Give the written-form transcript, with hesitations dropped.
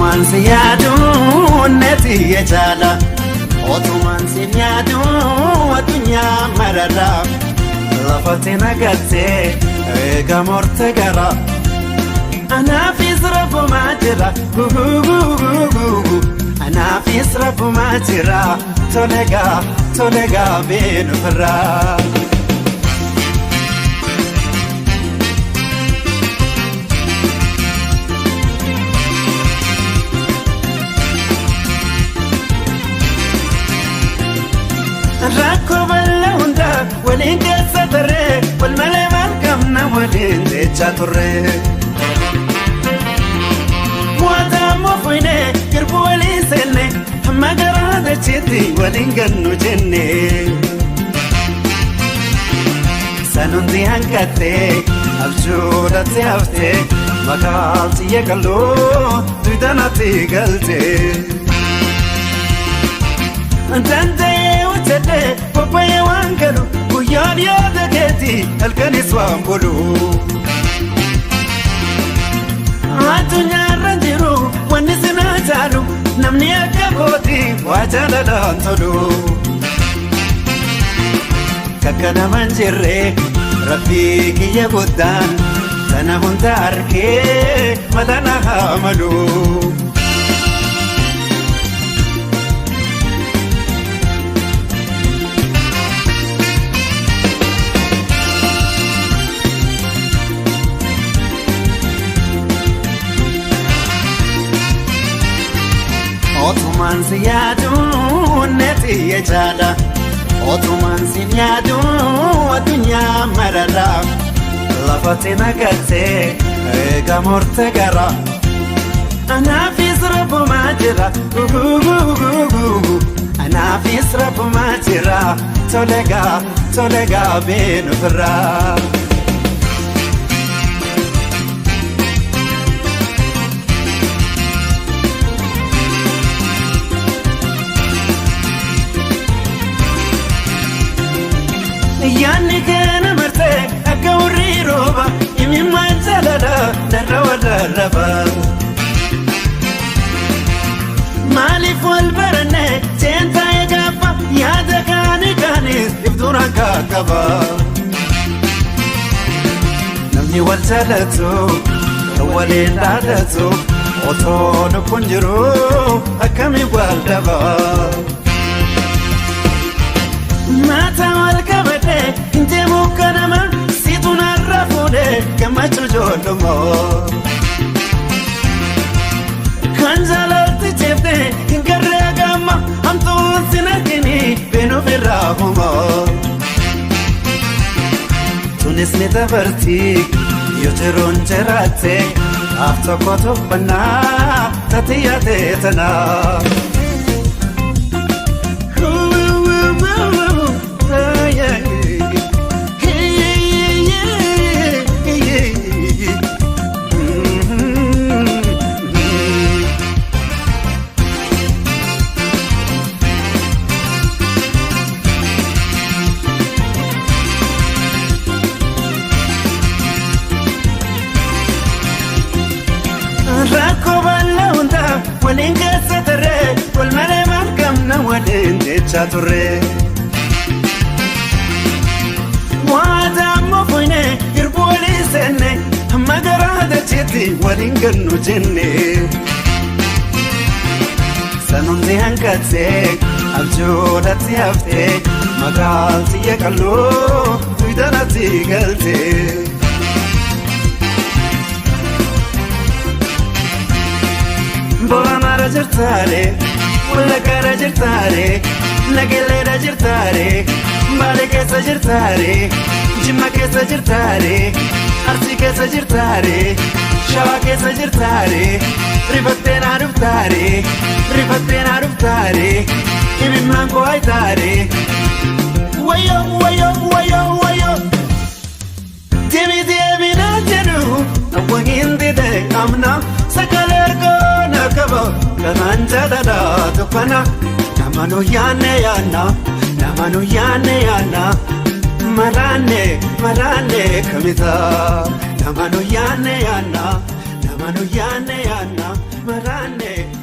Otumaan si yaaduun neeti jechaadha. Otumaan si yaaduun addunyaa mararra. Lafatti nagattee eega morte gara. Anaafis rafumaa jira. Anaafis rafumaa jira. Tolegaa tolegaa beenu firraa. Rakkoo bal'aa hundaa waliin keessa tarree wal malee maal qabna waliin jechaa turre. Waadaammoo fuynee girbuu waliin seenne hamma garaa dachiitti waliin gannu jenne. Sanuunti hanqattee abjuudhatti haftee makaalti yeeqaloo duudanatti galtee. Danda'ee hojjedhee bobba'ee waan galu guyyaan yaada keeti halkanis waan bulu. Addunyaarra jiru wanni sinaa caalu namni akka kooti waa jaalalaan tolu. Kakka nama hin jirre rabbii kiyya guddaan sana hunda arkee mataa na haa malu. Otumaan si yaaduun neeti jechaadha. Otumaan si yaaduun addunyaa mararra. Lafatti nagattee eega morte gara. Anaafis rafumaa jira. Anaafis rafumaa jira. Tolegaa tolegaa beenu firraa. Yaanni keena marsee akka hurrii rooba imimmaan jaalala narra wallarraba. Maaliif wal baranne seentaa gaafa yaada kaani kaanis iftuuraan kaakaba. Namni wal jaalatu kan waliin dhaadatu otoo lubbuun jiru akkamiin wal dhaba. Maata wal qabadhee hin deemu kanama siitu narra fuudhee gammachuu ijoollummaa. Kan jaalatti ceeftee hin garree gamma hamtuun sin argini beenuuf irraa humaa. Tunis ni dabarti yoo jiruun jiraatte af tokko tuffannaa tati yaadee tanaa. Rakkoo bal'aa hundaa waliin keessa tarree wal malee maal qabna waliin jechaa turre. Waadaammoo fuynee hirbuu walii seenne hamma garaa dachiitti waliin gannu jenne. Sanuunti hanqattee abjuudhatti haftee magaalti yeeqalloo duudanatti galtee. Booranaara jirtaare, Wallaggaara jirtaare, Nagelleera jirtaare, Baalee keessa jirtaare, Jimma keessa jirtaare, Arsii keessa jirtaare, Shawaa keessa jirtaare, Rifattee naa dhuftaare, rifattee naa dhuftaare, imimmaan koo ayitaare. Wayyoo wayyoo wayyoo wayyoo. Deemi deemi naan jedhu awwa hin dide amna sagalee ergaa na qaba kanaan jaalala tuffana nama nu yaanne yaanna nama nu yaanne yaanna maraanne maraanne kamita nama nu yaanne yaanna nama nu yaanne yaanna. maraanne.